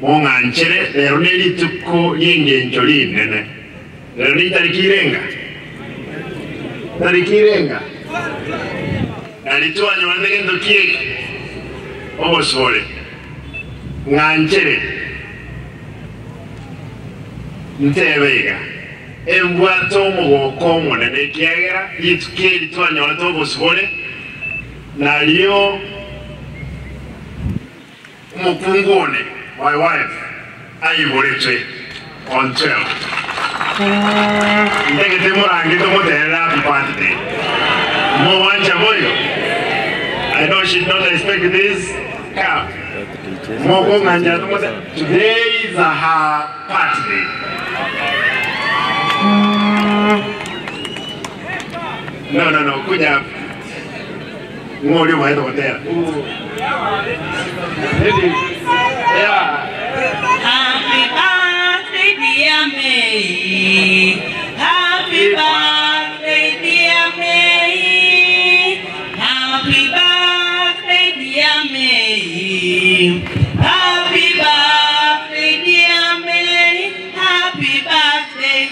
Mong'anchere rero ne rituko ri'engencho rinene. Rero nitariki irenga? Tariki irenga? Nari twanyorete gento ki eke? Obosore. Ng'anchere ntebe iga, Embwate omogoko omonene, ekiagera rituko eri twanyorete obosibore, nario Omokungu one, my wife, aiboretwe on 12. Ntagete morange tomoterere happy birthday. Mogwancha boigo? I know she did not expect this. Come. Mokong'anchera tomote Today is her birthday. No, no, no, kuja hapa. Ng'o oria omanyete gotera? Yeah. Happy birthday dear May. Happy birthday dear May. Happy birthday dear May. Happy birthday dear May. Happy birthday.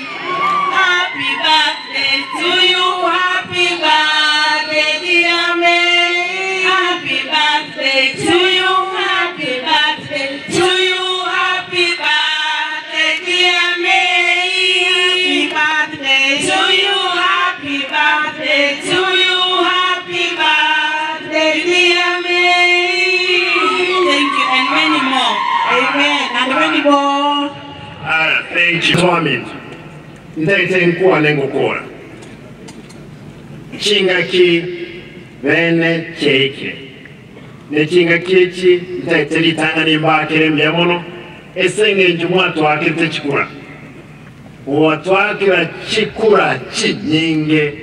Happy birthday to you. Happy birthday dear May. Happy birthday to you. Happy birthday to you. Happy birthday dear May. Happy birthday to you. Happy birthday to you. Happy birthday dear May. Thank you and many more. Amen. And many more. Ah, thank you. Twaminto. Ntagete nkwane ngokora. Chingaki bene chiaikire. Ne chingaki echi ntagete ritang'ani mbakere mbuya mono ase engencho mwatwakerete chikura. Gwatwakera chikura chinyinge.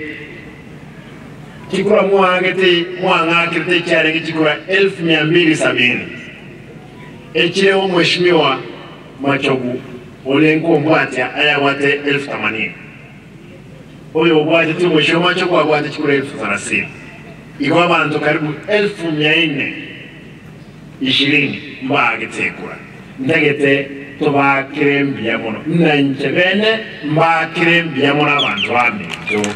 Chikura mwaagete mwang'akerete chiarenge chikura elfu mia mbili sabini. Echire omweshimiwa Machogu ore nkombwatia ayabwate elfu themanini. Oyo obwatete omweshimiwa Machogu abwate chikura elfu thelathini. Igo abanto karibu elfu mia inne ishirini mbaagete ekura. Ntagete tobaakere mbuya mono, na inche bene mbaakere mbuya mono abanto baminto.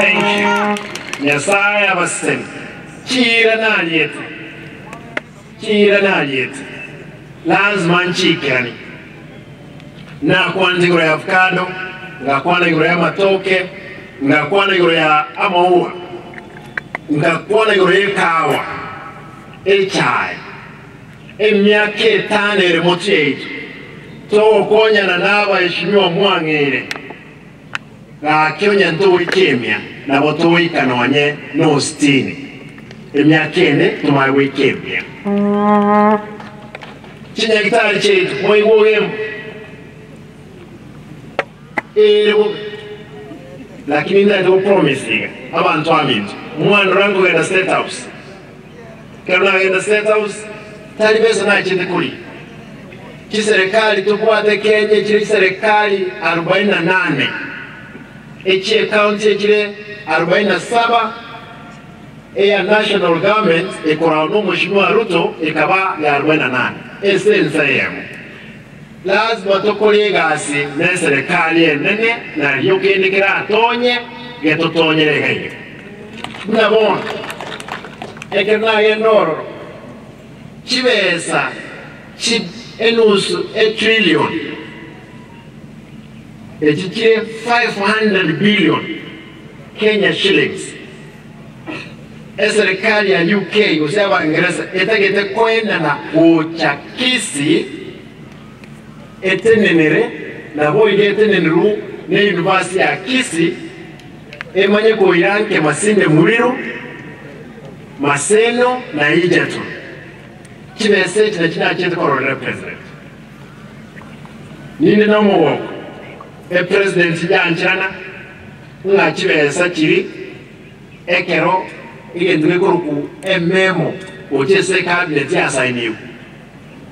Thank you. Nyasaye abasesenie. Chiira nariete. Chiira nariete, lazima nchiikeranie. Nakwanete igoro ya avocado, ngakwana igoro y'amatoke, ngakwana igoro ya amaua, ngakwana igoro y'ekawa, echae. Emiaka etano ere motwe yaito, togokonyana nabaheshimiwa mwang'eire, Gaki onye ntogoika emia, nabo togoika nonye nositini. Emiaka ene tomanye goika emia. Chinyagitari chiaito moigwe ogembo ere bobe, lakini ntagete gopromise iga abanto aminto, omwana nkogenda State House. Ekero nagenda State House, tari besa nachete koria. Chiserekari tobwate Kenya echire chiserekari arobaini na nane, echi'ecounty echire arobaini na saba, eya national government ekoragwa n'omweshimiwa Ruto ekaba ya arobaini na nane ase ense eyemo. Lazima tokore egasi neserekari enene nario kende keratonye getotonyere iga iga. Buna bono ekero nagenda ororo Chibesa chi enusu etrillion, echi chire 500 billion Kenya shillings, eserikali ya UK gose Abangeresa etagete koenana gocha Kisii etenenere naboigo etenenerwe ne university ya Kisii emanye koira nke Masinde Muliro, Maseno na Egerton. Chibesa echi nachio nachete kororera president. Ninde nomogoko epresidency yancherana ng'a chibesa chiri ekero egento gekorokwa ememo gocha ase ecabinet yasainigwe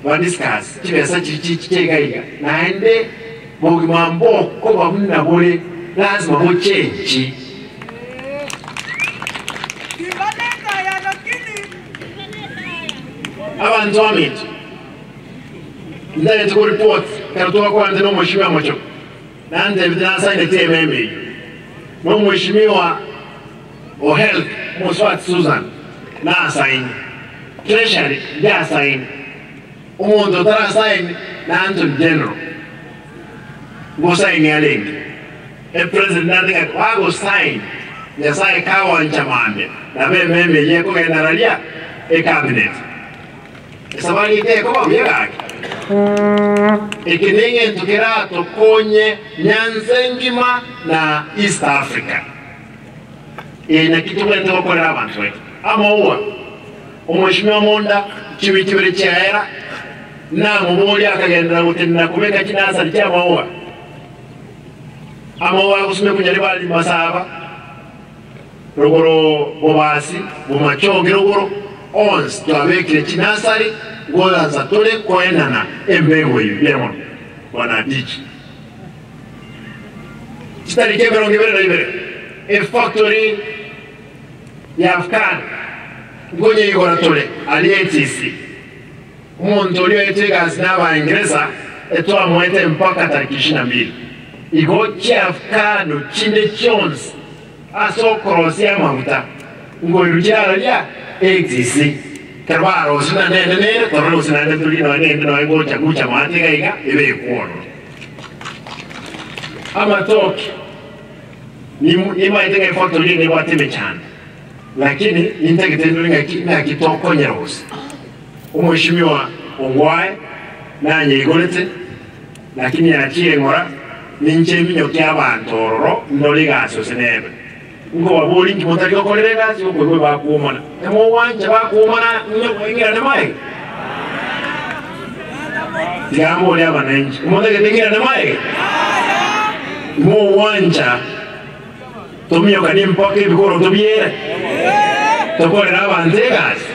ba discuss chibesa chiri chichiche iga iga naende bogima mbokoba buna bore lazima bochenchi. Abanto baminto, Ntagete ko report ekero twakwanete na omweshimiwa Mochoki, nantebete nasainete ememo eyio na omweshimiwa o health Moswati Susan nasaini, treasury ndiasaini, omonto otarasaini na Antony General ngosaini arenge. E president nande ng'a bagosaini Nyasaye kagoancha mambia nabo ememo eyio ekogenda raria e cabinet. Esabari eke ekoba buya gaki. Eke nengento keratokonye Nyanza engima na East Africa. Ee naki tobwenerete gokorera abanto baito. Amaua, Omweshimiwa Monda chiwiki ibere chiaera namoboria akagenderera gotenena kobeka chinasari chi'amaua. Amaua agosumekwa Nyaribari Masaba. Rogoro bobasi bomachoge rogoro onsi twabekire chinasari goansa tore koenana embego eyio buya mono. Bwana Diki. Chitariki 22 efactory ya Afghan nkonyeigora tore aria ATC. Omonto oria oetwe egasi n'Abaingeresa etwamoete mpaka tariki ishirini na mbili. Igo chiafkano chinde chionsi ase okorosia amaguta nkoirwa chiararia ATC. Ekero barosia buna nende nere torore gose naende tori nonya nende nonya ngocha gucha maate iga iga ebekwe ororo. Amatoke nimaete ng'a efactory eye nebwate emechando lakini nintagete ndore ng'aki naki tokonyerosia. Omweshimiwa Ongwae nanyeigorete, lakini yachire ng'ora, ninche eminyokie abanto ororo ndore egasi gose nebe. Nkobaboria inki motari gokorera egasi okoigwa bakwomana? Emogwancha bakwomana ng'irane maega? Tiga mborie abananchi, motagete ng'irane maega? Mogwancha Tominyokanie mpaka ebikoroto biere, tokorere abanto egasi.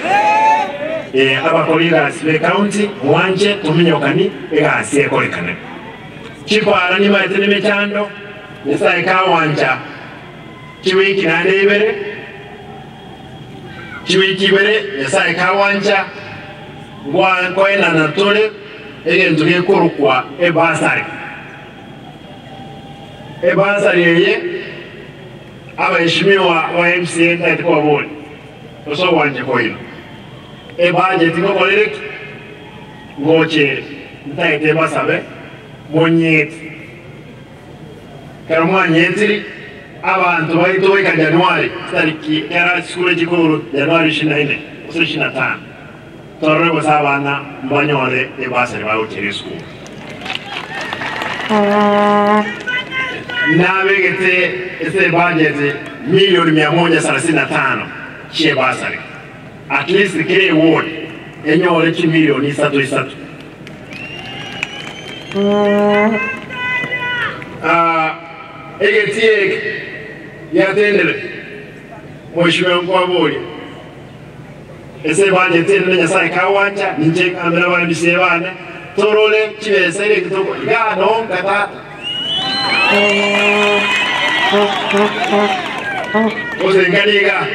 Ee, abakori egasi b'ecounty, mwanche tominyokanie egasi ekorekane. Chipaara nimaete nemechando, Nyasae kagwancha chiwiki naende ibere, chiwiki ibere Nyasae kagwancha nkoenana tore egento gekorokwa ebasari. Ebasari eye abaeshimiwa ba MCA ntagete kobaboria gose ogwancha kwaino. Ebudget ngokorere ki? Ngocha ere ntagete mbasabe monyete. Ekero mwanyetiri abanto baito goika January chitariki ekero chisukuru chikoru January ishirini na ine gose ishirini na tano Torore gose abana mbanyore ebasari bagochiera esukuru. Nabegete ase ebudget milioni mia moja sarasini na tano chi'ebasari. At least kera eward enyore chimilioni isato isato. Egetii eke giatendire, Mheshimiwa nkwaboria. Ase ebanchete ere na Nyasae kagwancha, ninche ngambere ababisia bane, torore chibesa ere ekitoko igaa nonka tata. Gose nkani igaa,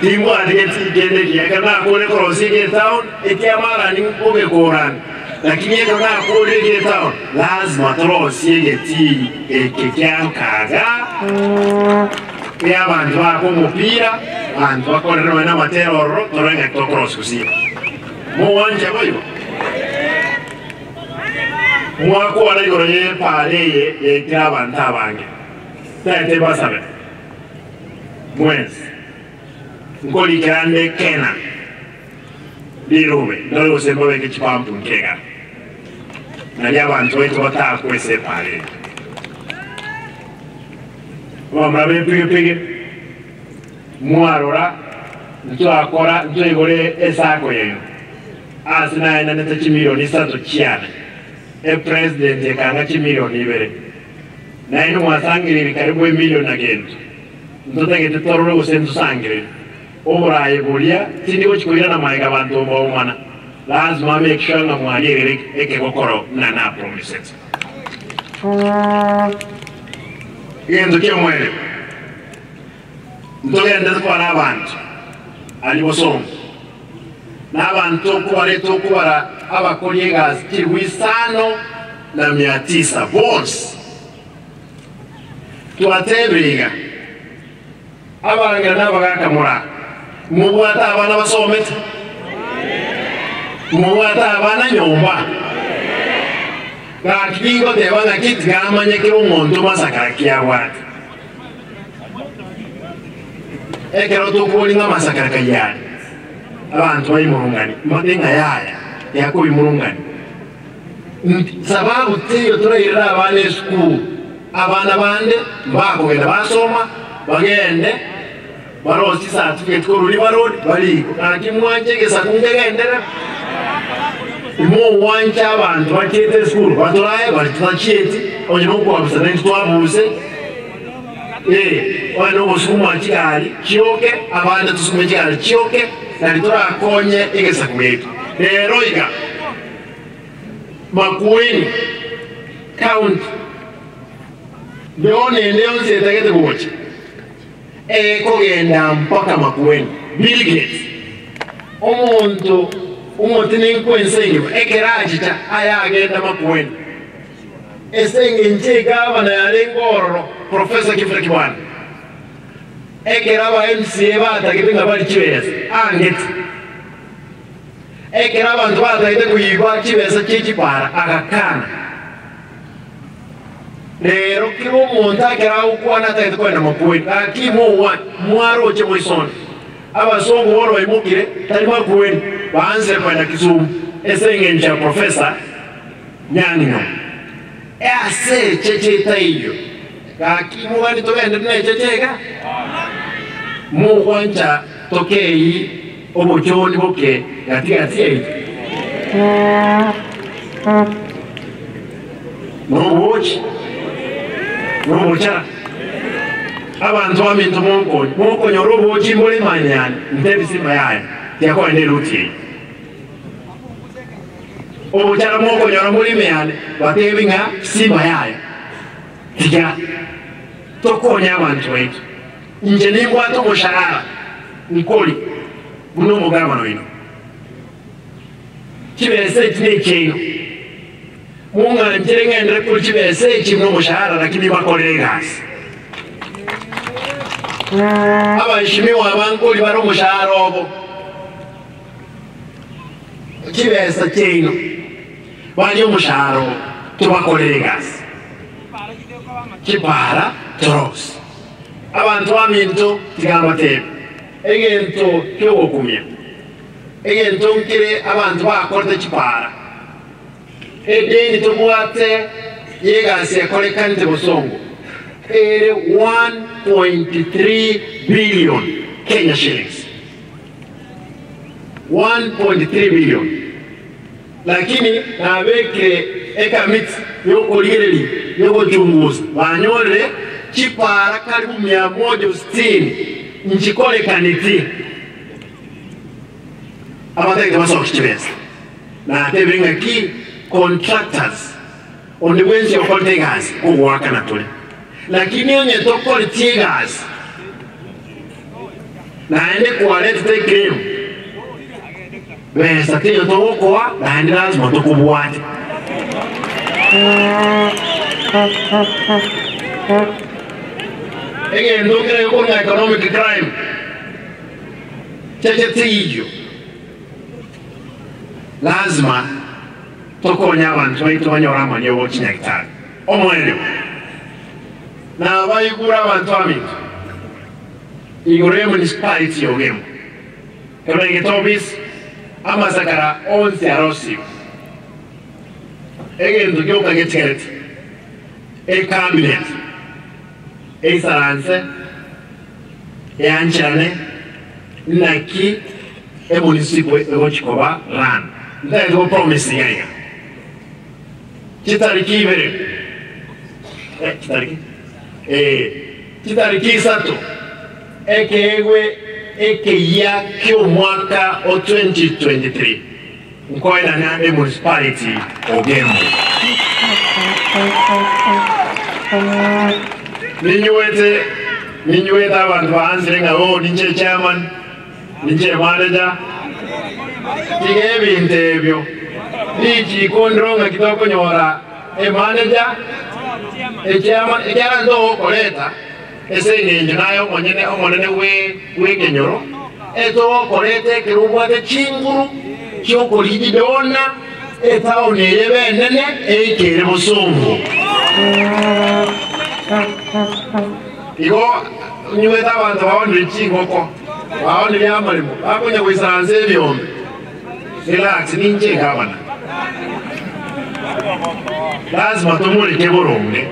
timbwati geti kende ekiya, ekero nakore korosia eke etown, ekiamarani nkogekorani, lakini ekero nakorire eke etown, lazima torosie egetii eke kia nkaga. Erio abanto baakwe omopira, abanto bakorere nonya namatera ororo, torore ng'aki tokorosia gose igo. Mogwancha boigo? Mwakwana igoro y'epaara eye yaitire abanto abange. Tagete mbasabe mwensi, nkorikera nde Kena rirube, ndore gose mbabeke chipampu nkegara, nario abanto baito batakwe ase epaara eye. Abamura b'epigipigi, mwarora, ntwakora ntwaigore esako yaino ase naenanete chimilioni isato chiane, epresident ekanga chimilioni ibere, naende mwasangereiri karibu emilioni na gento. Ntotagete torore gose ntosangererie oboraai boria, tindi gochi koirana magega abanto mbaomana, lazima make sure ng'a mwarierire ekegokoro buna napromisete. Egento ki'omoerio, ntogende tokwane abanto aria bosongo. Na abanto okobare tokobara abakori egasi chilifu isano na mia tisa bonsi. Twatebire iga, Abang'ina na abagaaka mora, mobwate abana basomete? Mobwate abana nyomba? Gaki tingoteba ng'aki tiga amanye kera omonto masakara ki abwate. Ekero tokoboria ng'a amasakara kai are, abanto baimurungani, mbate ng'a yaya, tiakoimurungani. Sababu teiyo torairere abana esukuru, abana bande mbakogenda basoma, bagende barosie chicertificate korwa River Road barikwe. Naki mwanche egesaku nkegenderere? Imogwancha abanto bachiete esukuru batorae baria tutachieti, onye nokwabusa naintwe twabuse, ee, onye nogosukuma chigari chioke, abande tosukume chigari chioke, nari torakonye egesaku geito. Rero iga. Makueni County yona ende yonsi etagete gocha ekogenda mpaka Makueni. Bill Gates omonto omotenenku ense engima ekero achicha ayagenda Makueni ase engencho egavana yarenge ororo Professor Kithure Kibwana ekero aba MCA batagete ng'a barie chibesa angete. Ekero abanto batagete koigwa chibesa chie chipara, agakana. Rero kera omonto ekero agokwana atagete kogenda makueni, gaki mogwane, mwaroche moisonde. Abasongo bono baimokire, tari makueni, baansire kogenda Kisumu ase engencho ya Professor Nyang'ino. Ase echeche etaiyo, gaki mogani togende buna echeche iga? Mogwancha tokei obochoni boke gati-gati yaito? Nobochi, nobochara. Abanto baminto monkonye, mokonyora obochi mbore imani yane, ntebi simba yaya, tiakoenda eruti eye. Obochara mokonyora more ime yane, batebi ng'a simba yaya, tiga tokonye abanto baito. Inche nimbwate omoshahara nkori buna omogabana oino. Chibesa echi nechiaino. Mong'anchere ng'enderere kori chibesa echi buna omoshahara, lakini mbakorere egasi. Abaheshimiwa aba nkori bare omoshahara obo. Chibesa chiaino barie omoshahara obo, tobakorere egasi. Chipara torose. Abanto baminto tiga mbateebie egento ki'ogokumia, egento nkere abanto bakorete chipara. Edeni tobwate y'egasi ekorekanete bosongo ere 1.3 billion Kenya shillings. 1.3 billion. Lakini nabekire ekamiti y'okorigereria y'ogochungusa, banyorire chipara karibu mia moja sitini nchikorekaneti. Abatagete basoke chibesa. Natebire ng'aki contractors onde bwensi okorete egasi kogoakana tore. Lakini onye tokoreti egasi naende kwaretete eclaim besa teiyo togokoa naende lazima tokobwate. Egento kere gekorwa economic crime cheche teiyo. Lazima tokonye abanto baito banyore amaniogo chinyagitari. Omoerio, nabaigure abanto baminto igoro ye municipality ya Ogembo, ekero naigete office, amasakara onsi arosigwe. Egento gioka getigarete, ecabinet eisaranse eancherane naki Emunicipal egochi koba run. Ntagete go promise iga iga. Chitariki ibere eh chitariki eh chitariki isato ekeegwe ekeyia ki'omwaka o 2023 nkoenana emunicipality Ogembo. Ninywete ninywete abanto baansire ng'a oh ninche chairman. Ninche manager. Tiga ebinto ebio. Richiko ndiro ng'aki tokonyora emanager, echairman, ekiagera ntogokoreta ase eng'encho naye omonyene omonene bw'ekenyoro, etogokoreta ekero obwate chinguru chi'okorigidona etown eye ebe enene eikere bosongo. Igo nywete abanto baonire chingoko, baonire amaremo, bakonya goisaransa ebiombe. Relax, ninche gavana. Lazima tomoreke boronge.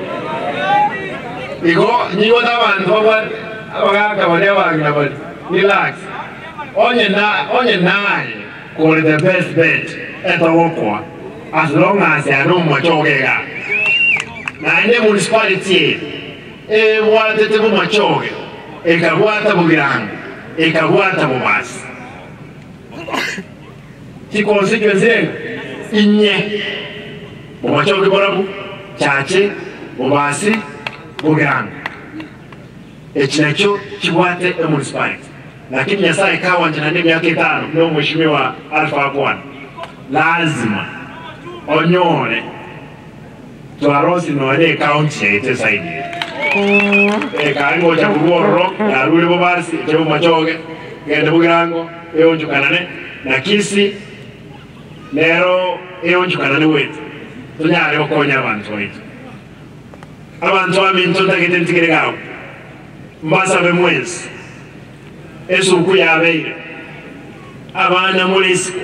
Igo nyigwete abanto babwate abagaka baria abang'ina baria. Relax. Onye na onye naye kore the best bet etogokoa as long as aye nomochoge igaa. Naende municipality eye ebwatete bomochoge ekabwata bogirango ekabwata bobasi. Chiconstituency enga inye, bomochoge borabu, Chache, Bobasi, Bogirango. Echi nachio chibwate emunicipality. Lakini Nyasaye kawancha naende emiaka etano buna omweshimiwa Alpha akwana, lazima onyore twarosire nonya ecounty yaito eside eye. Ekari gocha korwa ororo yarure Bobasi eche Bomachoge egende Bogirango eonchokanane na Kisii nero eonchokanane goeta tonyare gokonya abanto baito. Abanto baminto ntagete ntigere iga abwo, mbasabe mwensi, esuku yabeire, abana more isiko,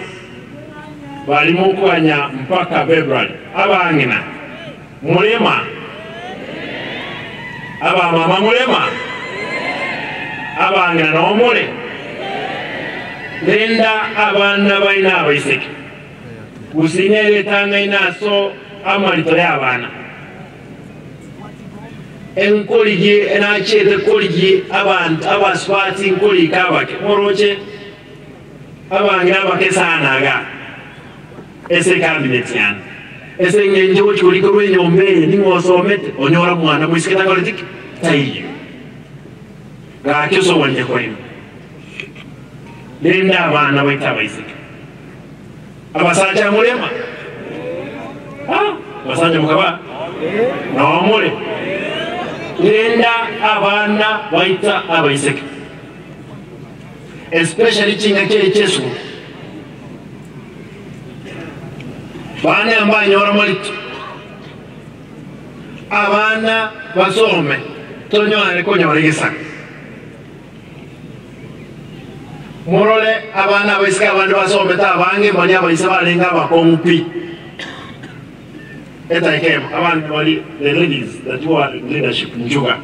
bari mokoganya mpaka February, abang'ina murema, abamama murema, abang'ina noo more, renda abana baino abaiseke. Gose nere etang'aine ase amarito y'abana. Enkorigie enachiete korigia abanto abasubati nkorika abake, moroche abang'ina abake sana iga ase ecabinet yane. Ase eng'encho ogochia korika korwa enyomba eye ning'o osomete, onyora mwana moiseke takoreti ki? Taiyo. Gaki ase ogwancha kwaino, rende abana baito abaiseke. Abasacha morema? Ah, abasacha mokaba noo more. Renda abana baita abaiseke, especially chingaki echi chi'esukuru. Bana mbanyora marito, abana basome tonyare konyora egesaku. Morore abana abaiseke abande basomete abange mbaria abaise barenge abakong'u pi. Etaika emo, abande bari the ladies that who are in leadership nchuga.